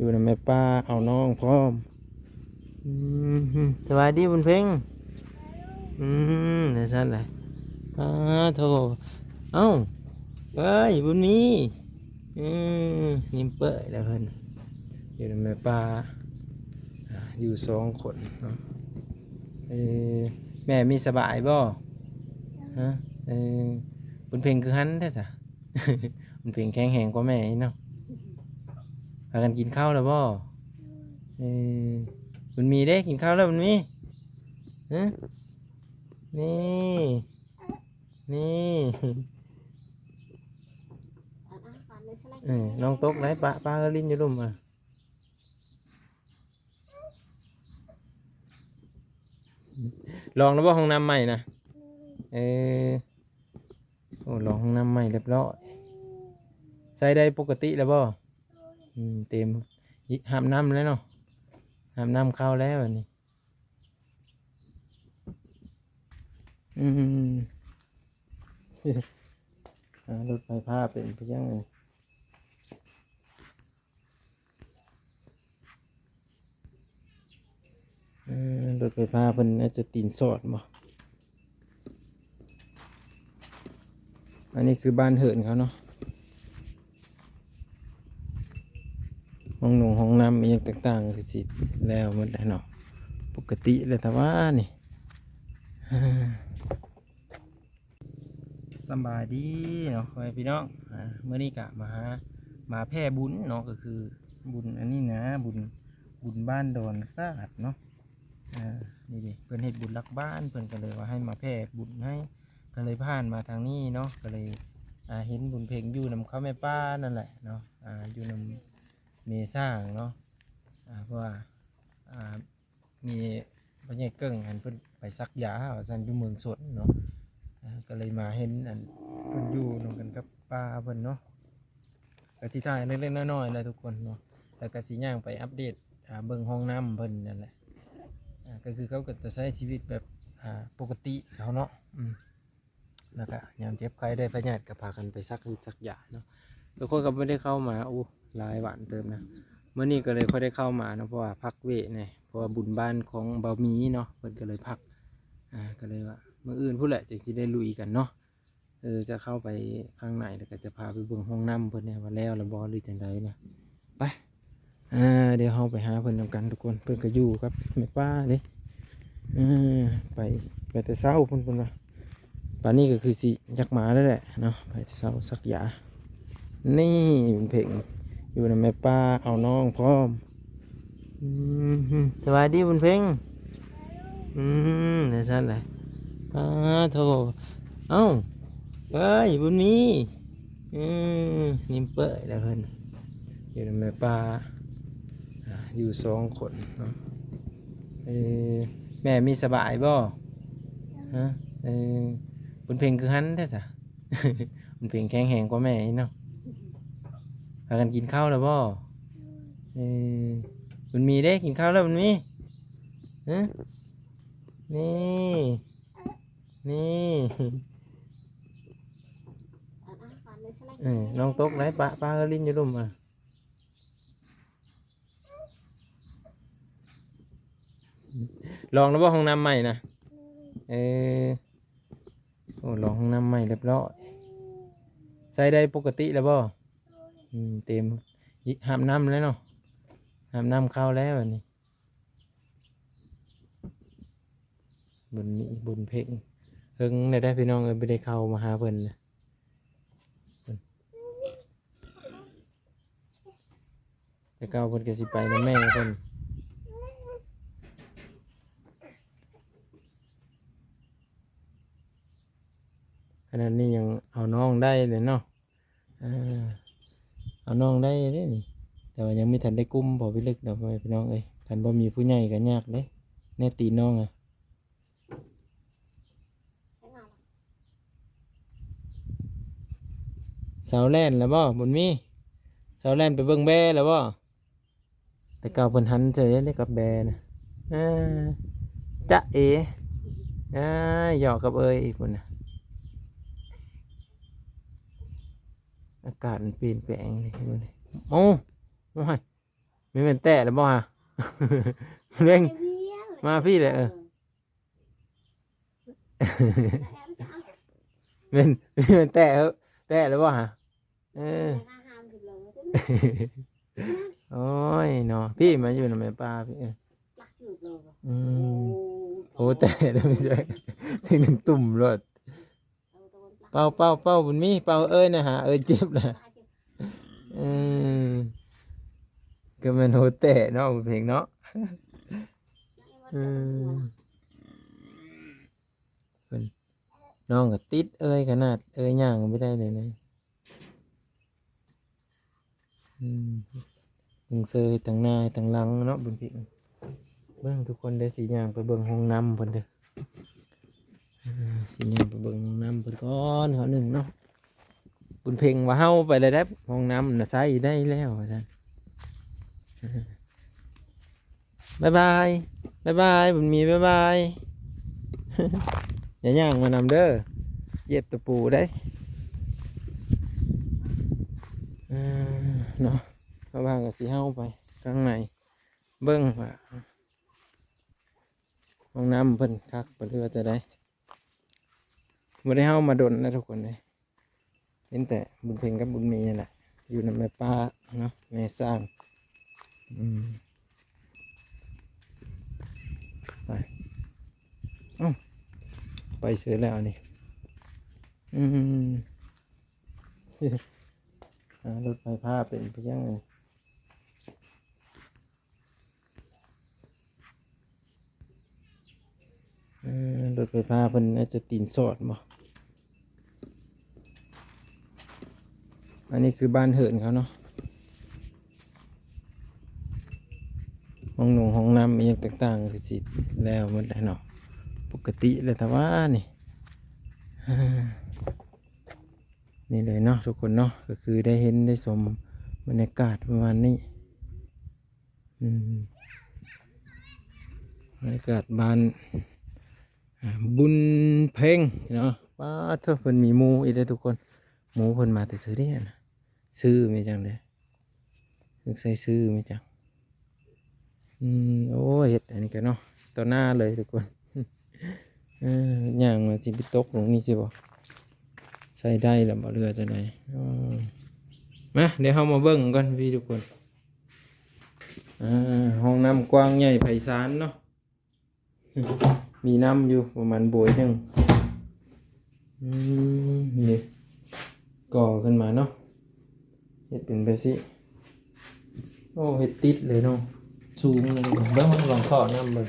ຢູ່ນຳແມ່ປ້າ ເອົານ້ອງພ້ອມ. ອືມ ສະບາຍດີບຸນເພັງ. ອືມ ຈັ່ງຊັ້ນແຫຼະ. ປາໂທ້ ເອົ້າ ເອີຍ ບຸນມີ. ອືມ ຍິ້ມເປີ້ຍແລ້ວເພິ່ນ ຢູ່ນຳແມ່ປ້າ ອ່າ ຢູ່ສອງຄົນເນາະ. ເອີ ແມ່ມີສະບາຍບໍ່? ຮະ? ເອີ ບຸນເພັງຄືຫັນແທ້ສະ? ບຸນເພັງແຂງແຮງກວ່າແມ່ອີກເນາະ. ພາກັນກິນເຂົ້າແລ້ວບໍ່? ເອີ ບຸນມີເດ້ ກິນເຂົ້າແລ້ວບຸນມີ? ຮະ? ນີ້ ນີ້ ເອີ ນ້ອງຕົກໄດ໋ ປະ ປະເອີລິນຢູ່ລຸ່ມ ອ່ະ. ລອງແລ້ວບໍ່ ຫ້ອງນ້ຳໃໝ່ນະ? ເອີ ໂອ້ ລອງຫ້ອງນ້ຳໃໝ່ຮຽບຮ້ອຍ. ໃຊ້ໄດ້ປົກກະຕິແລ້ວບໍ່? ອືມ ເຕັມ ຫາບນ້ຳແລ້ວເນາະ ຫາບນ້ຳເຂົ້າແລ້ວອັນນີ້. ອືມ ອ່າ ລົດໄຟຟ້າເປັນໄປຈັ່ງ ເອີ ລົດໄຟຟ້າເພິ່ນອາດຈະຕີນສອດບໍ່? ອັນນີ້ຄືບ້ານເຮືອນເຂົາເນາະ ຫ້ອງນົງຫ້ອງນ້ຳອີ່ຫຍັງຕ່າງໆ ຄືຊິແລ້ວໝົດແລ້ວເນາະ ປົກກະຕິແລ້ວ ແຕ່ວ່ານີ້. ສະບາຍດີເນາະ ພໍ່ແມ່ພີ່ນ້ອງ. ອ່າ ມື້ນີ້ກະມາຫາ ມາແຜ່ບຸນເນາະ ກໍຄືບຸນອັນນີ້ນະ ບຸນ ບຸນບ້ານດອນສາດເນາະ. ອ່າ ນີ້ເດ ເພິ່ນເຮັດບຸນຫຼັກບ້ານ ເພິ່ນກໍເລີຍວ່າໃຫ້ມາແຜ່ບຸນໃຫ້ ກໍເລີຍຜ່ານມາທາງນີ້ເນາະ ກໍເລີຍ ອ່າ ເຫັນບຸນເພັງຢູ່ນຳເຂົາແມ່ປ້ານັ້ນແຫຼະເນາະ ອ່າ ຢູ່ນຳເມຊ່າງເນາະ ອ່າ ເພາະວ່າ ອ່າ ມີພໍ່ໃຫຍ່ເກິ່ງຫັ້ນ ເພິ່ນໄປສັກຢາວ່າຊັ້ນ ຢູ່ເມືອງຊົນເນາະ. ເອີ ກໍເລີຍມາເຫັນອັນເພິ່ນຢູ່ນຳກັນກັບປ້າເພິ່ນເນາະ ກໍຊິຖ່າຍເລັກໆນ້ອຍໆແຫຼະທຸກຄົນເນາະ ແລ້ວກໍຊິຍ່າງໄປອັບເດດ ອ່າ ເບິ່ງຫ້ອງນ້ຳເພິ່ນນັ້ນແຫຼະ. ອ່າ ກໍຄືເຂົາກໍຈະໃຊ້ຊີວິດແບບ ອ່າ ປົກກະຕິເຂົາເນາະ. ອືມ ແລ້ວກະຍາມເຈັບໄຂ້ໄດ້ພະຍາດກໍພາກັນໄປສັກຢາເນາະ. ແຕ່ຂ້ອຍກໍບໍ່ໄດ້ເຂົ້າມາ ໂອ້ ຫຼາຍວັນເຕີບນະ. ມື້ນີ້ກໍເລີຍຄ່ອຍໄດ້ເຂົ້າມາເນາະ ເພາະວ່າພັກເວະແດ່ ເພາະວ່າບຸນບ້ານຂອງບ່າວໝີເນາະ ເພິ່ນກໍເລີຍພັກ. ອ່າ ກໍເລີຍວ່າມື້ອື່ນພຸ້ນແຫຼະ ຈັ່ງຊິໄດ້ລຸຍກັນເນາະ. ເອີ ຈະເຂົ້າໄປຂ້າງໃນ ແລ້ວກໍຈະພາໄປເບິ່ງຫ້ອງນ້ຳເພິ່ນແດ່ ວ່າແລ້ວລະບໍ່ ຫຼືຈັ່ງໃດນະ. ໄປ ອ່າ ດຽວເຮົາໄປຫາເພິ່ນນຳກັນທຸກຄົນ. ເພິ່ນກໍຢູ່ກັບແມ່ປ້າເດ້. ເອີ ໄປ ໄປແຕ່ເຊົ້າພຸ້ນ ເພິ່ນວ່າ. ປານນີ້ກໍຄືຊິຢາກມາແລ້ວແຫຼະເນາະ ໄປແຕ່ເຊົ້າສັກຢາ. ນີ້ເພັງ ຢູ່ນຳແມ່ປ້າ ເອົານ້ອງພ້ອມ. ອືມ ສະບາຍດີບຸນເພັງ. ອືມ ຈັ່ງຊັ້ນແຫຼະ. ປາໂທ້ ເອົ້າ ເອີຍ ບຸນມີ. ອືມ ຍິ້ມເປີ້ຍແລ້ວເພິ່ນ ຢູ່ນຳແມ່ປ້າ ອ່າ ຢູ່ສອງຄົນເນາະ. ເອີ ແມ່ມີສະບາຍບໍ່? ຮະ? ເອີ ບຸນເພັງຄືຫັນແທ້ສະ? ບຸນເພັງແຂງແຮງກວ່າແມ່ອີກເນາະ. ພາກັນກິນເຂົ້າແລ້ວບໍ່? ເອີ ບຸນມີເດ້ ກິນເຂົ້າແລ້ວບຸນມີ? ຮະ? ນີ້ ນີ້ ເອີ ນ້ອງຕົກໄດ໋ ປະ ປະເອີລິນຢູ່ລຸ່ມ ອ່ະ. ລອງແລ້ວບໍ່ ຫ້ອງນ້ຳໃໝ່ນະ? ເອີ ໂອ້ ລອງຫ້ອງນ້ຳໃໝ່ຮຽບຮ້ອຍ. ໃຊ້ໄດ້ປົກກະຕິແລ້ວບໍ່? ອືມ ເຕັມ ຫາບນ້ຳແລ້ວເນາະ ຫາບນ້ຳເຂົ້າແລ້ວອັນນີ້. ບຸນມີ ບຸນເພັງ ເຫິງແລ້ວເດ້ພີ່ນ້ອງເອີຍ ບໍ່ໄດ້ເຂົ້າມາຫາເພິ່ນນະ. ແຕ່ເກົ່າເພິ່ນກໍຊິໄປນຳແມ່ເພິ່ນ. ຂະໜາດນີ້ຍັງເອົານ້ອງໄດ້ເລີຍເນາະ. ເອີ ເອົານ້ອງໄດ້ເດ້ນີ້ ແຕ່ວ່າຍັງບໍ່ທັນໄດ້ກຸ້ມພໍພິລຶກດອກ ພໍ່ແມ່ພີ່ນ້ອງເອີຍ. ຄັນບໍ່ມີຜູ້ໃຫຍ່ກໍຍາກເດ້ ແນະຕີນນ້ອງອະ. ສາວແລ່ນແລ້ວບໍ່ ບຸນມີ? ສາວແລ່ນໄປເບິ່ງແບ້ແລ້ວບໍ່? ແຕ່ເກົ່າເພິ່ນຫັນເສີຍເດ້ກັບແບ້ນະ. ເອີ ຈະເອ ອ້າຍ ຫຍອກກັບເອີຍອີກພຸ້ນນະ. ອາກາດມັນປ່ຽນແປງເດ້ ໂອ້ ໂອ້ຍ. ແມ່ນແຕະແລ້ວບໍ່ຫະ? ເລັ່ງ ມາພີ້ແຫຼະ ເອີ ແມ່ນ ແມ່ນແຕະ ແຕະແລ້ວບໍ່ຫະ? ເອີ ໂອ້ຍເນາະ ພີ້ມາຢູ່ນຳແມ່ປ້າພີ້ ເອີ ອືມ ໂອ້ ແຕະແລ້ວ ມີແຕ່ ຊິໜຶ່ງຕຸ່ມໂລດ. ເປົ່າ ເປົ່າ ເປົ່າ ບຸນມີ ເປົ່າເອີຍນະຫາ ເອີຍເຈັບນະ ເອີ ກໍແມ່ນໂຫແຕະເນາະ ເພງເນາະ ເອີ ເພິ່ນ ນ້ອງກໍຕິດເອີຍຂະໜາດ ເອີຍຍ່າງກໍບໍ່ໄດ້ເລີຍນະ. ອືມ ເບິ່ງເຊີຍທາງໜ້າທາງຫຼັງເນາະ ບຸນພິງ ເບິ່ງທຸກຄົນເດີ ຊິຍ່າງໄປເບິ່ງຫ້ອງນ້ຳເພິ່ນເດີ ເອີ ຊິຍ່າງໄປເບິ່ງຫ້ອງນ້ຳເພິ່ນກ່ອນເຮົາໜຶ່ງເນາະ ບຸນເພັງວ່າເຮົາໄປແລ້ວເດ້ ຫ້ອງນ້ຳນະໃຊ້ໄດ້ແລ້ວວ່າຊັ້ນ ເອີ. ບາຍບາຍ ບາຍບາຍ ບຸນມີ ບາຍບາຍ ຢ່າຍ່າງມານຳເດີ ຢຽບຕະປູໄດ້ ເອີ ເນາະ ເພາະວ່າກໍຊິເຮົາໄປຂ້າງໃນ ເບິ່ງວ່າຫ້ອງນ້ຳເພິ່ນຄັກບໍ່ ຫຼືວ່າຈະໃດ ບໍ່ໄດ້ເຮົາມາດົນແລ້ວທຸກຄົນເອີຍ. ເຫັນແຕ່ບຸນເພັງກັບບຸນມີຫັ້ນແຫຼະ ຢູ່ນຳແມ່ປ້າເນາະ ແມ່ຊ່າງ ອືມ ໄປ ເອົ້າ ໄປເສີຍແລ້ວອັນນີ້ ອືມ ອ່າ ລົດໄຟຟ້າເປັນໄປຈັ່ງ ເອີ ລົດໄຟຟ້າເພິ່ນອາດຈະຕີນສອດບໍ່ ອັນນີ້ຄືບ້ານເຮືອນເຂົາເນາະ ຫ້ອງນົງຫ້ອງນ້ຳອີ່ຫຍັງຕ່າງໆ ຄືຊິແລ້ວໝົດແລ້ວເນາະ ປົກກະຕິແລ້ວ ແຕ່ວ່ານີ້ ນີ້ເລີຍເນາະທຸກຄົນເນາະ ກໍຄືໄດ້ເຫັນໄດ້ຊົມບັນຍາກາດປະມານນີ້. ອືມ ບັນຍາກາດບ້ານ ອ່າ ບຸນເພັງເນາະ ປາດໂທ້ ເພິ່ນມີໝູອີກເດ້ທຸກຄົນ ໝູເພິ່ນມາແຕ່ໃສເດ້ ຊື່ແມ່ນຫຍັງເດ້ ເພິ່ນໃສ່ຊື່ແມ່ນຫຍັງ ອືມ ໂອ້ຍ ເຮັດອັນນີ້ກໍເນາະ ຕໍ່ໜ້າເລີຍທຸກຄົນ ເອີ ຍ່າງມາຊິໄປຕົກລົງນີ້ຊິບໍ່ ໃສ່ໄດ້ລະບໍ່ ຫຼືວ່າຈັ່ງໃດ ເອີ ມາ ດຽວເຮົາມາເບິ່ງກັນພີ່ທຸກຄົນ. ອ່າ ຫ້ອງນ້ຳກວ້າງໃຫຍ່ໄພສານເນາະ ມີນ້ຳຢູ່ປະມານໂບຍໜຶ່ງ ອືມ ນີ້ ກໍ່ຂຶ້ນມາເນາະ ເຮັດເປັນແບບຊີ້ ໂອ້ ເຮັດຕິດເລີຍເນາະ ສູງເລີຍ ເບິ່ງ ລອງເຄາະນ້ຳເບິ່ງ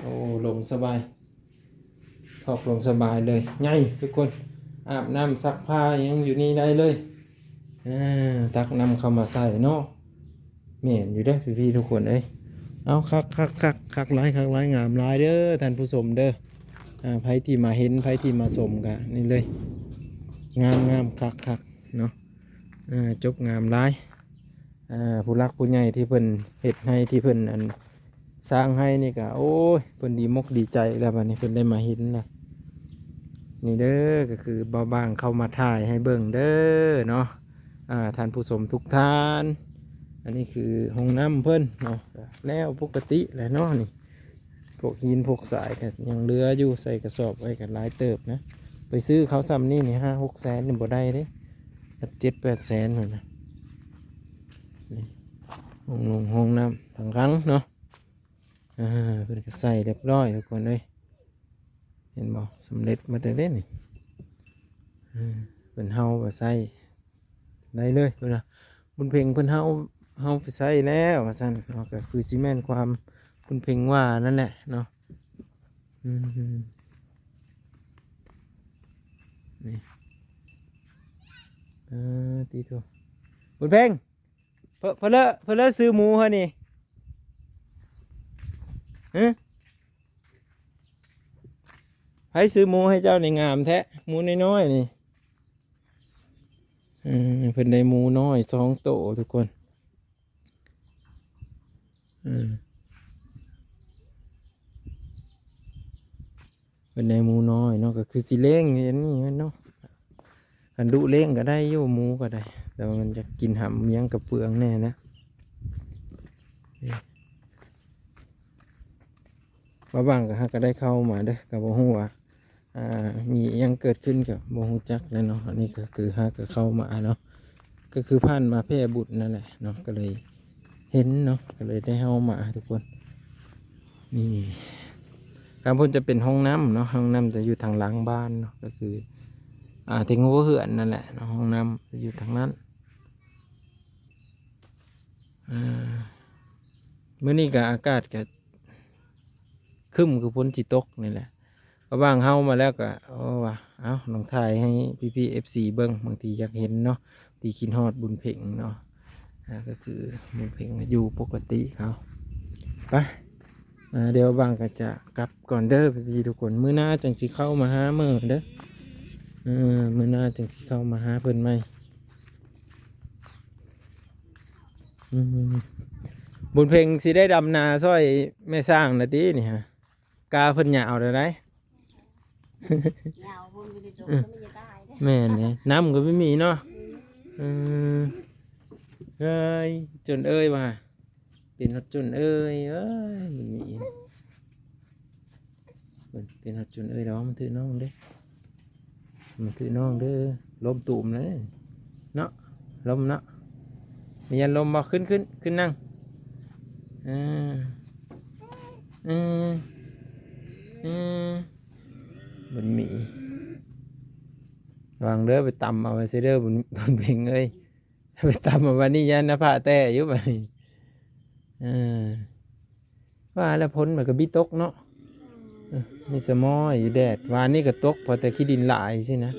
ໂອ້ ລົງສະບາຍ. ຖອກລົງສະບາຍເລີຍ ໃຫຍ່ທຸກຄົນ ອາບນ້ຳຊັກຜ້າຫຍັງຢູ່ນີ້ໄດ້ເລີຍ ເອີ ຕັກນ້ຳເຂົ້າມາໃສ່ເນາະ ແມ່ນຢູ່ເດ້ພີ່ໆທຸກຄົນເອີຍ ເອົາ ຄັກໆໆ ຄັກຫຼາຍ ຄັກຫຼາຍ ງາມຫຼາຍເດີທ່ານຜູ້ຊົມເດີ ອ່າ ໃຜທີ່ມາເຫັນ ໃຜທີ່ມາຊົມກະນີ້ເລີຍ ງາມໆ ຄັກໆເນາະ ເອີ ຈົບງາມຫຼາຍ ອ່າ ຜູ້ຫຼັກຜູ້ໃຫຍ່ທີ່ເພິ່ນເຮັດໃຫ້ ທີ່ເພິ່ນ ອັນ ສ້າງໃຫ້ນີ້ກະ ໂອ້ຍ ເພິ່ນດີມົກດີໃຈແລ້ວ ບາດນີ້ເພິ່ນໄດ້ມາເຫັນລະ ນີ້ເດີ ກໍຄືບ່າວບາງເຂົ້າມາຖ່າຍໃຫ້ເບິ່ງເດີເນາະ ອ່າ ທ່ານຜູ້ຊົມທຸກທ່ານ ອັນນີ້ຄືຫ້ອງນ້ຳເພິ່ນເນາະ ແລ້ວປົກກະຕິແຫຼະເນາະນີ້ ພວກຫີນພວກຊາຍກໍຍັງເຫຼືອຢູ່ ໃສ່ກະສອບໄວ້ກໍຫຼາຍເຕີບນະ ໄປຊື້ເຂົາຊ່ຳນີ້ນີ້ ຫ້າຫົກແສນນີ້ບໍ່ໄດ້ເດ້ ເຈັດແປດແສນພຸ້ນນະ ນີ້ ຫ້ອງນົງຫ້ອງນ້ຳທາງຫຼັງເນາະ ອ່າ ເພິ່ນກໍໃສ່ຮຽບຮ້ອຍທຸກຄົນເອີຍ ເຫັນບໍ່ ສຳເລັດໝົດແລ້ວເດ້ນີ້ ອ່າ ເພິ່ນເຮົາກໍໃຊ້ໄດ້ເລີຍ ເພິ່ນວ່າ ບຸນເພັງເພິ່ນເຮົາ ເຮົາໄປໃຊ້ແລ້ວວ່າຊັ້ນເນາະ ກໍຄືຊິແມ່ນຄວາມບຸນເພັງວ່ານັ້ນແຫຼະເນາະ ອືມ ນີ້ ເອີ ຕິໂທ ບຸນເພັງ ເພິ່ນ ເພິ່ນເລີ ເພິ່ນເລີຊື້ໝູໃຫ້ນີ້ ຮະ ໃຜຊື້ໝູໃຫ້ເຈົ້ານີ້ ງາມແທ້ ໝູນ້ອຍໆນີ້ ເອີ ເພິ່ນໄດ້ໝູນ້ອຍສອງໂຕທຸກຄົນ ເອີ ເພິ່ນໄດ້ໝູນ້ອຍເນາະ ກໍຄືຊິລ້ຽງອັນນີ້ແມ່ນເນາະ ຄັນດຸລ້ຽງກໍໄດ້ຢູ່ ໝູກໍໄດ້ ແຕ່ວ່າມັນຢາກກິນຫຳຫຍັງກະເປືອງແດ່ນະ. ວ່າບາງກະຫາກະໄດ້ເຂົ້າມາເດີ້ ກະບໍ່ຮູ້ວ່າ ອ່າ ມີອີ່ຫຍັງເກີດຂຶ້ນກະບໍ່ຮູ້ຈັກແຫຼະເນາະ. ອັນນີ້ກະຄືຫາກະເຂົ້າມາເນາະ ກະຄືຜ່ານມາແຜ່ບຸນນັ້ນແຫຼະເນາະ ກະເລີຍເຫັນເນາະ ກະເລີຍໄດ້ເຂົ້າມາທຸກຄົນ. ນີ້ ທາງພຸ້ນຈະເປັນຫ້ອງນ້ຳເນາະ ຫ້ອງນ້ຳຈະຢູ່ທາງຫຼັງບ້ານເນາະ ກະຄື ອ່າ ແຖວຫົວເຮືອນນັ້ນແຫຼະເນາະ ຫ້ອງນ້ຳຈະຢູ່ທາງນັ້ນ. ອ່າ ມື້ນີ້ກະອາກາດກະຄຶ້ມ ຄືຝົນຊິຕົກນີ້ແຫຼະ. ກະຫວ່າງເຮົາມາແລ້ວກະ ໂອ້ ວ່າ ເອົ້າ ລອງຖ່າຍໃຫ້ພີ່ໆ ເອັຟຊີ ເບິ່ງ ບາງທີຢາກເຫັນເນາະ ທີ່ຄິດຮອດບຸນເພັງເນາະ. ອ່າ ກະຄືບຸນເພັງຢູ່ປົກກະຕິເຂົາ. ໄປ ອ່າ ດຽວບາງກະຈະກັບກ່ອນເດີ້ພີ່ໆ ທຸກຄົນ ມື້ໜ້າຈັ່ງຊິເຂົ້າມາຫາເໝີເດີ້. ເອີ ມື້ໜ້າຈັ່ງຊິເຂົ້າມາຫາເພິ່ນໃໝ່. ອືມ ບຸນເພັງຊິໄດ້ດຳນາຊ່ອຍແມ່ຊ້າງລະຕິນີ້ຫະ ກາເພິ່ນຍາວແລ້ວໃດ໋. ຍາວພຸ້ນ ບໍ່ໄດ້ຕົກ ອືມ ກໍມັນຈະຕາຍເດ້. ແມ່ນເດ້ ນ້ຳກໍບໍ່ມີເນາະ. ອືມ ເອີ ເອີຍ ຈົນເອີຍວ່າ ເປັນຮອດຈົນເອີຍ ເອີຍ ມັນມີອີກ ເປັນຮອດຈົນເອີຍ ລະວັງມັນຖືກນ້ອງເດ້ ມັນຖືກນ້ອງເດີ ລົ້ມຕູມເລີຍເນາະ ລົ້ມເນາະ. ມີອັນລົ້ມບໍ່? ຂຶ້ນ ຂຶ້ນ ຂຶ້ນນັ່ງ ເອີ ເອີ ເອີ ມັນມີ ລະວັງເດີ ໄປຕຳເອົາໄວ້ເດີ ບຸນເພັງເອີຍ. ໄປຕຳມາບາດນີ້ຢ້ານໜ້າຜາກແຕກຢູ່ບາດນີ້. ເອີ ວ່າແລ້ວຝົນມັນກະບິຕົກເນາະ. ເອີ ມີສະໝໍຍຢູ່ແດດ ວານນີ້ກະຕົກ ພໍແຕ່ຂີ້ດິນຫຼາຍຊີ້ນະ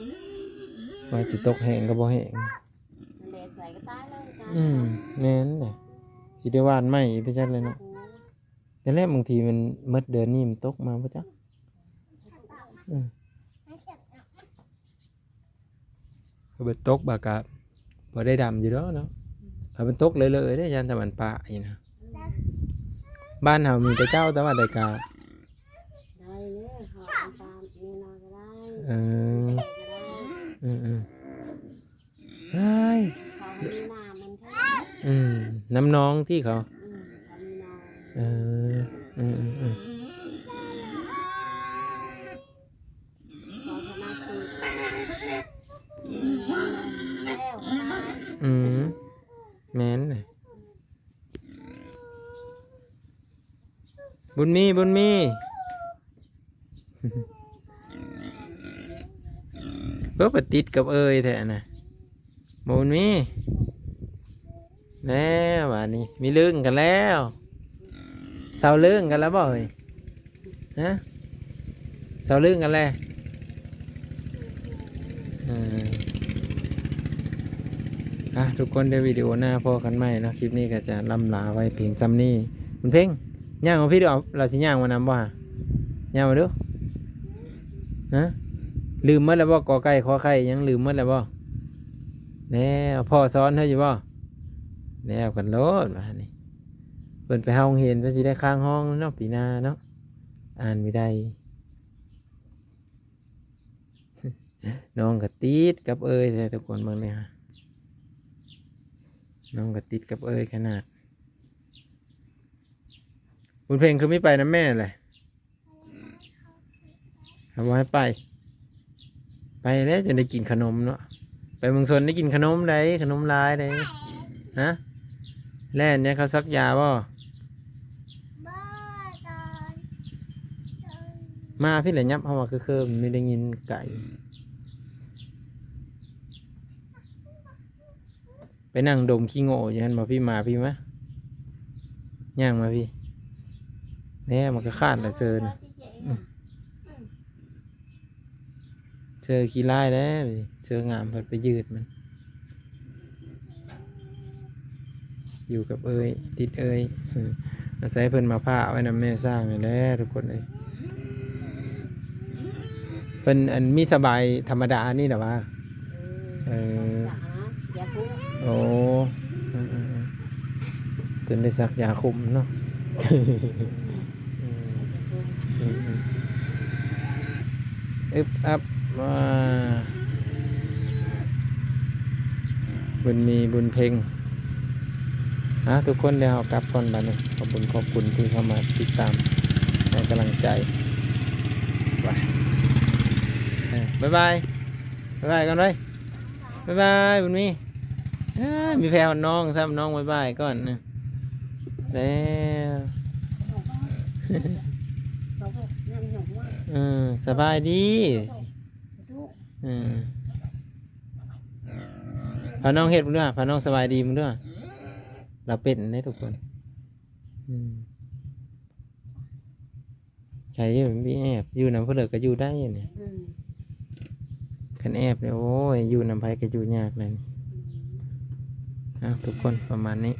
ວ່າຊິຕົກແຮງກະບໍ່ແຮງ. ແດດໃສ່ກະຕາຍແລ້ວ. ອືມ ແມ່ນແຫຼະ ຊິໄດ້ຫວ່ານໃໝ່ໄປຈັກແລ້ວເນາະ. ນັ້ນແຫຼະ ບາງທີມັນໝົດເດືອນນີ້ມັນຕົກມາບໍ່ຈັກ. ເອີ ຄັນມັນຕົກບາດກະພໍໄດ້ດຳຢູ່ດອກເນາະ. ຄັນມັນຕົກເລີຍໆເດ້ ຢ້ານແຕ່ມັນປະອີກນະ. ບ້ານເຮົາມີແຕ່ເຈົ້າ ແຕ່ວ່າໄດ້ກະ ໄດ້ເດ້ ເຮົາເອົາຕາມແມ່ນາກໍໄດ້. ເອີ ແມ່ນາກໍໄດ້. ອືມໆ ເອີຍ ເຂົາມີນ້ຳມັນເທົ່ານັ້ນ. ອືມ ນ້ຳໜອງຕິເຂົາ. ອືມ ເຂົາມີນ້ຳ. ເອີ ອືມໆໆ ເຂົາຖະໜັດຄື ແລ້ວ ອືມ ແມ່ນເລີຍ. ບຸນມີ ບຸນມີ ເອີ ໄປຕິດກັບເອີຍແທ້ນະ ບຸນມີ. ແລ້ວບາດນີ້ມີເລື່ອງກັນແລ້ວ. ເຊົາເລື່ອງກັນແລ້ວບໍ່ເອີຍ? ຮະ? ເຊົາເລື່ອງກັນແລ້ວ. ເອີ ອ່ະ ທຸກຄົນ ດຽວວິດີໂອໜ້າພໍ້ກັນໃໝ່ເນາະ. ຄລິບນີ້ກໍຈະລ່ຳລາໄວ້ພຽງຊ່ຳນີ້. ບຸນເພັງ ຍ່າງມາພີ້ດູ ລາວຊິຍ່າງມານຳບໍ່ຫະ? ຍ່າງມາດູ. ຮະ? ລືມໝົດແລ້ວບໍ່? ກອໄກ່ ຂໍໄຂ່ ຍັງລືມໝົດແລ້ວບໍ່? ແລ້ວ ພໍ່ສອນເຮົາຢູ່ບໍ່? ແລ້ວກັນໂລດບາດນີ້. ເພິ່ນໄປເຂົ້າໂຮງຮຽນ ເພິ່ນຊິໄດ້ຄ້າງຫ້ອງເນາະ ປີໜ້າເນາະ ອ່ານບໍ່ໄດ້. ນ້ອງກໍຕິດກັບເອີຍແທ້ທຸກຄົນ ເບິ່ງແດ່ຫະ ນ້ອງກໍຕິດກັບເອີຍຂະໜາດ. ບຸນເພັງຄືມີໄປນຳແມ່ແຫຼະ? ເຮົາບໍ່ໃຫ້ໄປ ໄປແລ້ວຈັ່ງໄດ້ກິນຂະໜົມເນາະ. ໄປເມືອງຊົນໄດ້ກິນຂະໜົມໃດ ຂະໜົມຫຼາຍໃດ. ຮະ? ແລ່ນຍັງ ເຂົາສັກຢາບໍ່? ມາພີ້ແຫຼະ ຫຍັບເຮົາວ່າຄືເຄີມໄດ້ຍິນໄກ. ໄປນັ່ງດົມຂີ້ໂງ່ຢູ່ຫັ້ນບໍ່? ພີ້ມາ ພີ້ມາ ຍ່າງມາພີ້. ແນ່ ມັນກໍຂາດລະເຊີນະ. ອືມ ເຊີຂີ້ລ້າຍແລ້ວ ເຊີງາມພັດໄປຢືດມັນ. ຢູ່ກັບເອີຍ ຕິດເອີຍ. ເອີ ອາໄສເພິ່ນມາພາໄວ້ນຳແມ່ຊ້າງນີ້ແຫຼະທຸກຄົນເອີຍ. ເພິ່ນ ອັນ ມີສະບາຍທຳມະດານີ້ແຫຼະຫວາ? ເອີ ເອີ ຢາຄຸມ. ໂອ້ ອືມໆໆ ຈົນໄດ້ສັກຢາຄຸມເນາະ. ອືມ ອືມໆ ອຶບອັບ ອ່າ ເ ບຸນມີບຸນເພັງ. ອ່າ ທຸກຄົນ ດຽວເຮົາກັບກ່ອນບາດນີ້. ຂອບຄຸນ ຂອບຄຸນທີ່ເຂົ້າມາຕິດຕາມໃຫ້ກຳລັງໃຈ. ໄປ ເອີ ບາຍບາຍ ບາຍບາຍກ່ອນເວີຍ. ບາຍບາຍບຸນມີ. ເອີ ມີແພວນ້ອງຊ້ຳ ນ້ອງບາຍບາຍກ່ອນນະ. ແລ້ວ ເອີ ສະບາຍດີ. ເອີ ພານ້ອງເຮັດເບິ່ງເດີ້ ພານ້ອງສະບາຍດີເບິ່ງເດີ້. ລາວເປັນເດ້ທຸກຄົນ. ອືມ ໃຊ່ຢູ່ ມີແອບ ຢູ່ນຳຜູ້ເລີກກໍຢູ່ໄດ້ນີ້. ອືມ ຄັນແອບນີ້ ໂອ້ຍ ຢູ່ນຳໃຜກໍຢູ່ຍາກແລ້ວນີ້. ອືມ ເອົາ ທຸກຄົນ ປະມານນີ້.